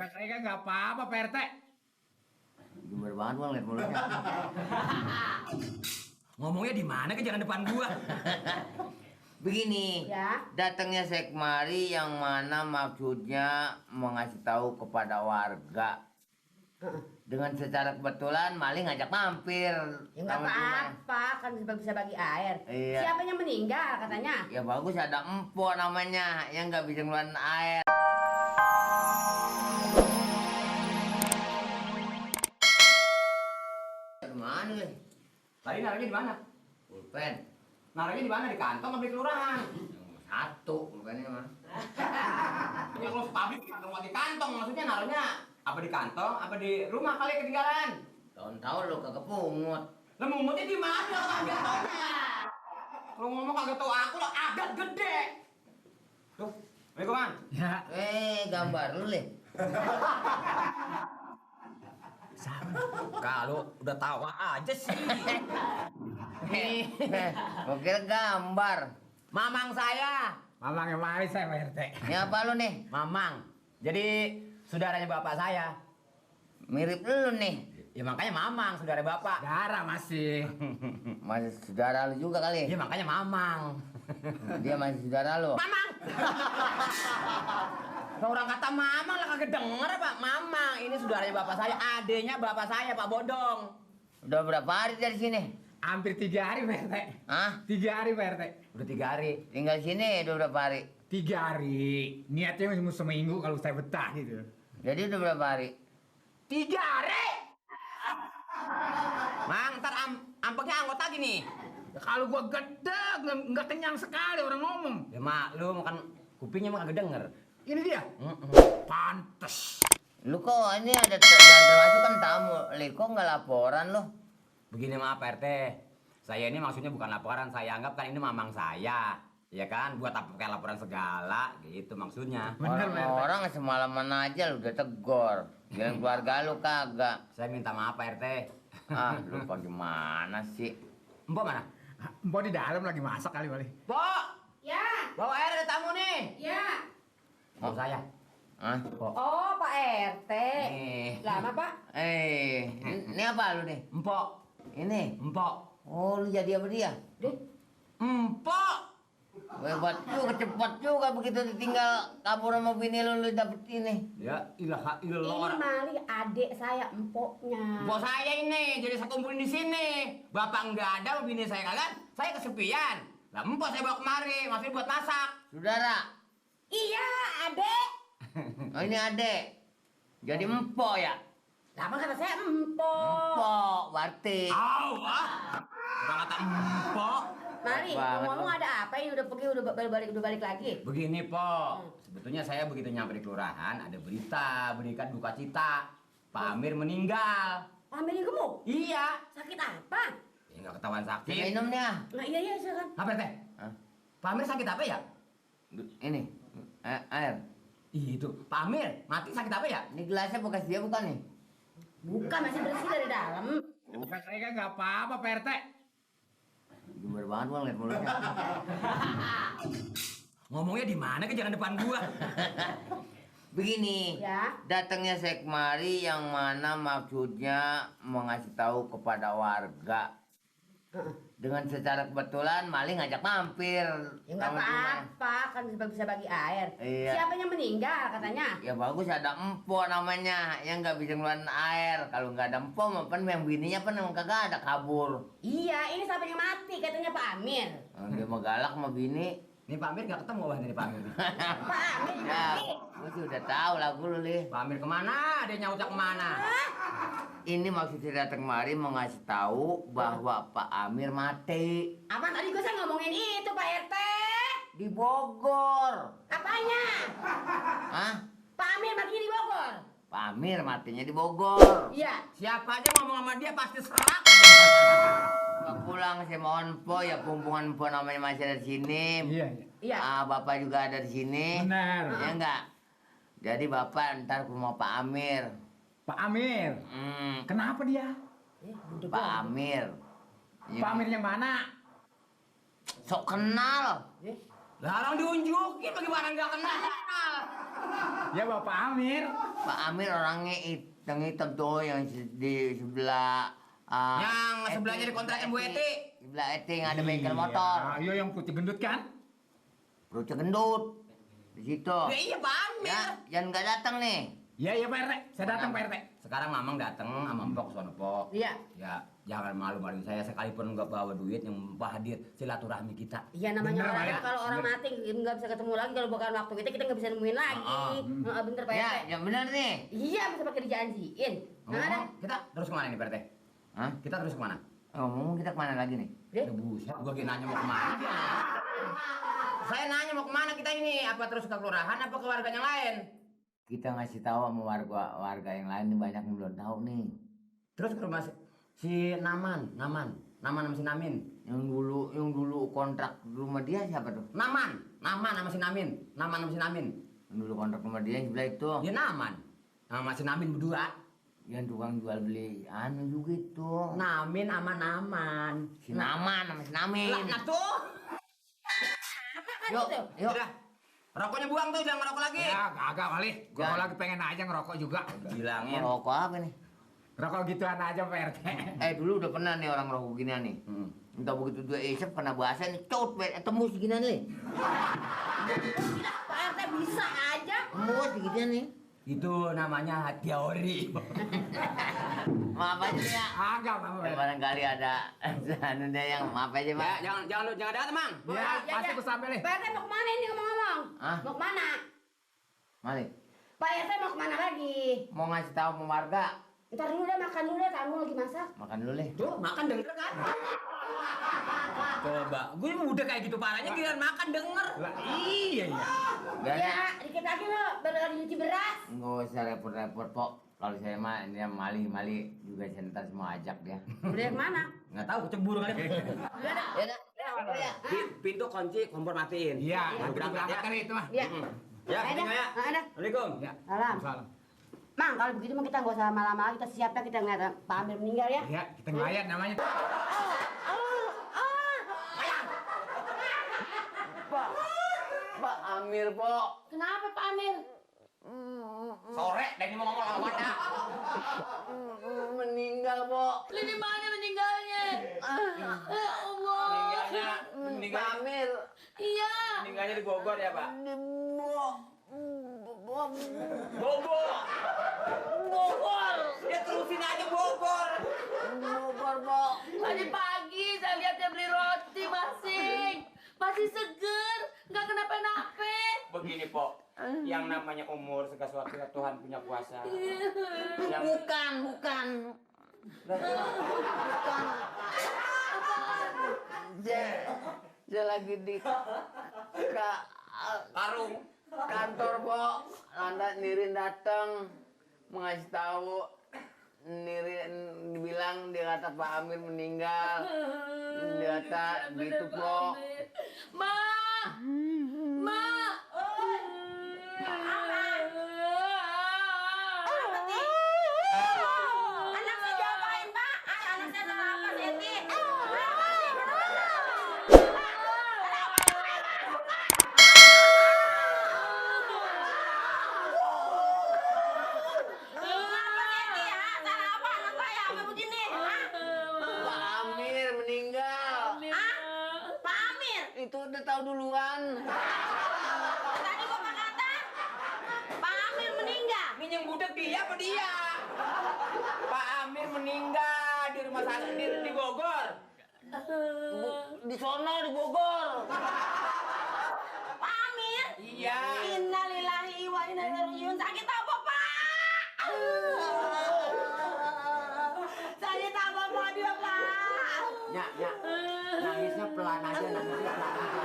Saya kan nggak apa-apa, Pak RT. Gimana banget gua ngeliat mulutnya. Ngomongnya di mana ke jangan depan gua. Begini, Ya. datangnya saya kemari yang mana maksudnya mengasih tahu kepada warga. Dengan secara kebetulan maling ngajak mampir. Ya nggak Sama rumah. apa-apa, kan bisa bagi air. Iya. Siapa yang meninggal katanya? Ya bagus ada empok namanya yang nggak bisa ngeluarin air. Mana leh? Tadi naruhnya di mana? Pulpen. Naruhnya di mana? Di kantong apa di kelurahan? Satu pulpennya mah. Ya kalau pabrik di kantong di kantong, maksudnya naruhnya apa di kantong? Apa di rumah kali ketinggalan? Tahun-tahun lo kagak pungut. Lah mumutnya di mana? Kagak taunya. Kalau ngomong kagak tahu aku lo agak gede. Tuh, Waalaikumsalam. Ya, Gambar lu leh. Kalau udah tawa aja sih. Gua kira gambar. Mamang saya. Mamang yang mari saya, Pak RT. Ini apa lu nih? Mamang. Jadi saudaranya bapak saya. Mirip lu nih. Ya makanya Mamang, saudara bapak. Darah masih. Masih saudara lu juga kali. Ya makanya Mamang. Dia masih saudara lu. Mamang. Orang kata Mamang lah kagak denger Pak. Mamang, ini saudaranya bapak saya, adenya bapak saya Pak Bodong. Udah berapa hari dari sini? Hampir 3 hari, Pak RT. Hah? 3 hari, Pak RT. Udah 3 hari. Tinggal sini udah berapa hari? 3 hari. Niatnya masih mau seminggu kalau saya betah gitu. Jadi udah berapa hari? 3 hari. Mang, ntar ampeknya anggot lagi nih. Ya, kalau gua gedeg, nggak kenyang sekali orang ngomong. Ya maklum kan kupingnya mah kagak denger. Ini dia. Pantes. Lu kok ini ada dan termasuk kan tamu. Li kok nggak laporan lo? Begini maaf Pak RT. Saya ini maksudnya bukan laporan, saya anggap kan ini mamang saya. Ya kan, buat apa pakai laporan segala gitu maksudnya. Bener, Pak RT. Orang semalaman aja lu udah tegor. Giliran keluarga lu kagak. Saya minta maaf Pak RT. Ah, lu apa gimana sih? Mbok mana? Mbok di dalam lagi masak kali, Wali. Mbok, Ya, bawa air ada tamu nih. ya. Mbok saya. Hah? Mbok. Oh, Pak RT. Nih. Lama, Pak? Ini apa lu nih? Empok, Ini? empok. Oh, lu jadi apa dia? Deh, Empok. Hebat juga, cepat juga begitu ditinggal kabur sama bini lu dapet ini. Ya ilaha ini illallah. Mali adik saya, empoknya. Bos saya ini jadi saya kumpulin di sini. Bapak nggak ada, bini saya kagak. Saya kesepian. Lah empok saya bawa kemari, masih buat masak. Saudara, Iya, adek. oh ini adek. Jadi empok ya? Lama kata saya empok. Empok, berarti. Au, udah kata empok. Mari, Banget, ngomong ada apa ini udah pergi udah balik lagi. Begini, Po. Sebetulnya saya begitu nyampe di kelurahan, ada berita duka cita. Pak Amir meninggal. Ambil ini gemuk. Iya. Sakit apa? Ya nggak ketahuan sakit. Minum nih ah. Nah, iya silakan. Apa teh? Hah? Pak Amir sakit apa ya? Ini, air. Itu, Pak Amir mati sakit apa ya? Ini gelasnya bekas dia bukan nih? Bukan, masih bersih dari dalam. Bukan saya kan nggak apa-apa, Pak RT. Gimana banget gua ngeliat mulutnya. Ngomongnya di mana ke jangan depan gua. Begini, Ya. datangnya saya kemari yang mana maksudnya mengasih tahu kepada warga. Dengan secara kebetulan maling ngajak mampir. Ya nggak sama rumah. apa-apa, kan bisa bagi air. Iya. Siapa yang meninggal katanya? Ya bagus ada empok namanya yang nggak bisa ngeluarin air. Kalau nggak ada empok, mapan yang bininya kan emang kagak ada kabur. Iya, ini siapa yang mati katanya Pak Amir. Dia mau galak sama bini. Nih Pak Amir nggak ketemu wah nih Pak Amir. Pak Amir yang Ya, mati. gua sih udah tahu lagu lu lih. Pak Amir kemana? Dia nyaucak kemana? Hah? Ini maksud saya datang kemari mau ngasih tahu bahwa Pak Amir mati Apa tadi gue ngomongin itu Pak RT? di Bogor. Apanya? Hah? Pak Amir matinya di Bogor. Pak Amir matinya di Bogor. Iya. Siapa aja ngomong sama dia pasti serak. Nggak pulang saya mohon po ya pumpungan po namanya masih ada di sini. Iya. Iya. Bapak juga ada di sini. Benar. Ya enggak? Jadi Bapak ntar ke rumah Pak Amir. Pak Amir. Kenapa dia? Pak Amir. Pak Amir yang mana? Sok kenal. Larang diunjukin bagaimana nggak kenal. Ya Bapak Amir. Pak Amir orangnya hitam tuh yang di sebelah Yang sebelahnya dikontrakin Bu Eti. Sebelah Eti yang ada bengkel motor. Iya yang putih gendut kan? Perutnya gendut. Di situ. Ya iya Pak Amir. Ya, jangan nggak datang nih. Iya Pak RT. Saya datang Pak RT. Sekarang Mamang datang sama Mpok sono Pok. Iya. Ya, jangan malu-maluin saya sekalipun nggak bawa duit yang hadir silaturahmi kita. Iya namanya Bener, orang Pak, ya. kalau orang Bener. mati nggak bisa ketemu lagi kalau bukan waktu kita nggak bisa nemuin lagi. Bener Pak Ya, RT. yang benar nih. Iya bisa pakai dijanjiin. Nah ada. Kita terus kemana nih Pak RT? Hah? Kita terus kemana? Ngomong kita kemana lagi nih? Deh. Ya buset, gua lagi nanya mau kemana. Saya nanya mau kemana kita ini? Apa terus ke kelurahan apa ke warga yang lain? Kita ngasih tahu sama warga yang lain nih, banyak yang belum tahu nih. Terus ke rumah si Naman sama si Namin. Yang dulu kontrak rumah dia siapa tuh? Naman sama si Namin. Naman sama si Namin. Yang dulu kontrak rumah dia yang sebelah itu. Dia Naman sama si Namin berdua. Yang tukang jual beli anu juga itu. Namin sama Naman. Si Naman sama si Namin. Lah, nah tuh. Yuk, yuk. Udah. Rokoknya buang tuh, jangan ngerokok lagi. Ya kagak kali. Gua Ya. lagi pengen aja ngerokok juga. Bilangin. Rokok apa nih? Rokok gituan aja Pak RT. Dulu udah pernah nih orang rokok ginian nih. Entah begitu dia isep kena bahasa nih, cot, tembus ginian nih. Pak RT bisa aja. Tembus ginian nih. Itu namanya teori. Maaf aja ya. Agak Pak Ya, RT. barangkali ada anu deh yang maaf aja, Pak. Ya, jangan ada teman. Ya, pasti aku sampai nih. Pak RT mau kemana ini ngomong-ngomong? Hah? Mau kemana? Malik, Pak RT mau kemana lagi? mau ngasih tahu sama warga. Ntar dulu deh makan dulu deh, tamu lagi masak. Makan dulu deh. Tuh, makan denger kan? Coba, gue udah kayak gitu parahnya giliran makan denger. Lah iya ya. Gak ada. Ya, dikit lagi lo baru lagi nyuci beras. Nggak usah repot-repot, Pok. Kalau saya mah, ini Mali juga saya ntar semua ajak dia. Udah kemana? Nggak tahu kecebur kali. Udah dah. Ya dah, ya. Pintu kunci, kompor matiin. Iya, Baru berangkat ya. kali itu mah. Iya. Ya, Ayo tinggal dah. ya. Ada. Assalamualaikum. Ya. Salam. Salam. Mang, kalau begitu mah kita nggak usah lama-lama lagi, kita siapnya kita ngeliat Pak Amir meninggal ya. Ya, kita ngelayat namanya. Pak Amir, Pok. Kenapa Pak Amir? Sore, dan ini mau ngomong sama mana? Meninggal, Pok. Ini mana meninggalnya? Ya Allah. Meninggalnya, Pak Amir. Iya. meninggalnya di Bogor ya Pak? Di Bogor. Bogor. Bogor. Ya terusin aja Bogor. Bogor, Pok. Tadi pagi saya lihat dia beli roti masih seger, nggak kenapa-napa. Begini Pok, yang namanya umur segala sesuatu Tuhan punya kuasa. Yang Bukan. Dia lagi di karung. kantor, Pok. Nirin datang mengasih tahu. Nirin bilang dia kata Pak Amir meninggal. Dia kata gitu, Pok. Ma. Anak saya diapain, Pak? Anak saya salah apa, Seti? Pak Amir meninggal. Pak Amir, Itu udah tahu duluan. tadi Bapak kata Pak Amir meninggal. Minjem gudeg dia apa dia? Pak Amir meninggal di rumah sakit di Bogor. Di sono di Bogor. Pak Amir? Iya. Innalillahi wa inna ilaihi rajiun. Sakit apa, Pak? Sakit apa, Pak, dia, Pak? Nyak. Nangisnya pelan aja, nangisnya pelan aja.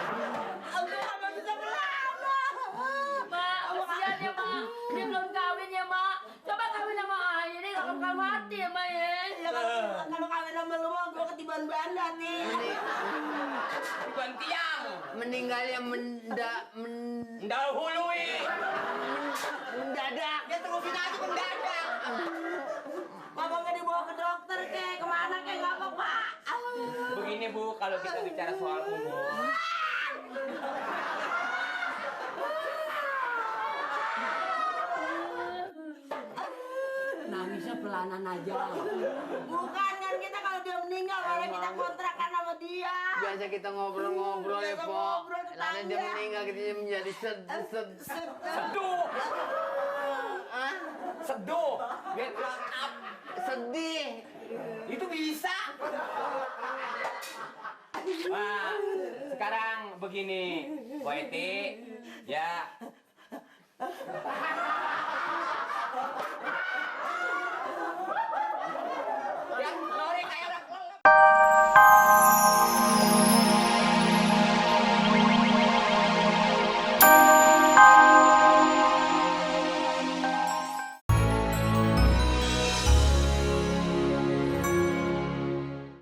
Aku nggak bisa berlama. Mak, kasihan ya, Mak. Dia belum kawin ya, Mak. Coba kawin sama ayah, ini nggak bakal mati ya, Mak, ya. Kalau kawin sama lu, Mak, gua ketiban Belanda nih. Bukan tiang. Meninggalnya Dahului. mendadak. Dia terusin aja mendadak. Bapak nggak dibawa ke dokter, kek. Kemana, kek? Nggak apa, Pak. Begini Bu, kalau kita bicara soal umur, pelanan aja. Bukan kan kita kalau dia meninggal malah kita kontrakan sama dia. Biasa kita ngobrol-ngobrol ya, Biasa Po. ngobrol Lalu dia tetangga. meninggal kita menjadi Seduh. Hah? Seduh. Get locked up. Sedih. Itu bisa. Nah, sekarang begini, Poeti, ya